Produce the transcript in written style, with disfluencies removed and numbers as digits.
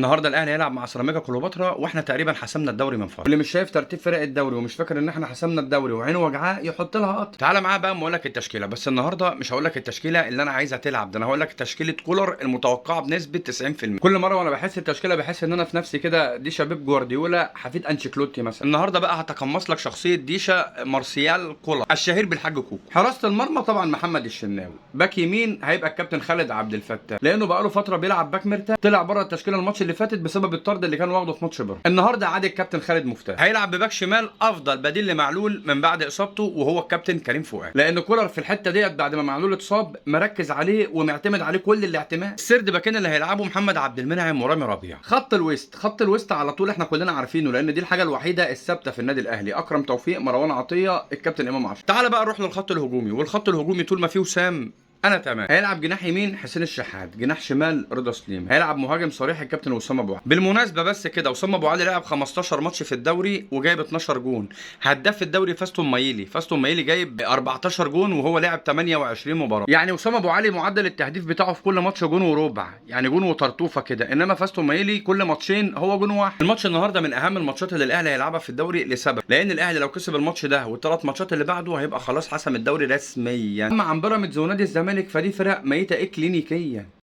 النهارده الاهلي هيلعب مع سيراميكا كليوباترا، واحنا تقريبا حسمنا الدوري من فترة. اللي مش شايف ترتيب فرق الدوري ومش فاكر ان احنا حسمنا الدوري وعينه وجعاه يحط لها قطر. تعالى معايا بقى اما اقول لك التشكيلة، بس النهارده مش هقول لك التشكيلة اللي انا عايزها تلعب، ده انا هقول لك تشكيله كولر المتوقعة بنسبة 90%. كل مرة وانا بحس التشكيلة بحس ان انا في نفسي كده ديشا بيب جوارديولا حفيد انشيلوتي مثلا. النهارده بقى هتقمص لك شخصية ديشا مارسيال كولر الشهير بالحاج كوكو. حراسة المرمى طبعا محمد الشناوي، باك يمين هيبقى الكابتن خالد عبد الفتاح لانه بقى له فترة بيلعب باك مرتاح، طلع بره التشكيلة الماتش اللي فاتت بسبب الطرد اللي كان واخده في ماتش بره. النهارده عاد الكابتن خالد مفتاح هيلعب بباك شمال افضل بديل لمعلول من بعد اصابته، وهو الكابتن كريم فؤاد، لان كولر في الحتة ديت بعد ما معلول اتصاب مركز عليه ومعتمد عليه كل الاعتماد. السرد باكين اللي هيلعبوا محمد عبد المنعم ورامي ربيعة. خط الوسط، خط الوسط على طول احنا كلنا عارفينه لان دي الحاجة الوحيدة الثابتة في النادي الاهلي، اكرم توفيق، مروان عطية، الكابتن امام عاشور. تعال بقى نروح للخط الهجومي، والخط الهجومي طول ما فيه وسام انا تمام. هيلعب جناح يمين حسين الشحات، جناح شمال رضا سليم، هيلعب مهاجم صريح الكابتن وسام ابو علي. بالمناسبة بس كده وسام ابو علي لعب 15 ماتش في الدوري وجايب 12 جون. هداف الدوري فاستون مايلي، فاستون مايلي جايب 14 جون وهو لعب 28 مباراة. يعني وسام ابو علي معدل التهديف بتاعه في كل ماتش جون وربع، يعني جون وطرطوفه كده، انما فاستون مايلي كل ماتشين هو جون واحد. الماتش النهارده من اهم الماتشات اللي الاهلي هيلعبها في الدوري لسبب، لان الاهلي لو كسب الماتش ده والثلاث ماتشات اللي بعده هيبقى خلاص حسم الدوري رسميا. اما عن بيراميدز ونادي الزمالك فدي فرق ميته اكلينيكيا.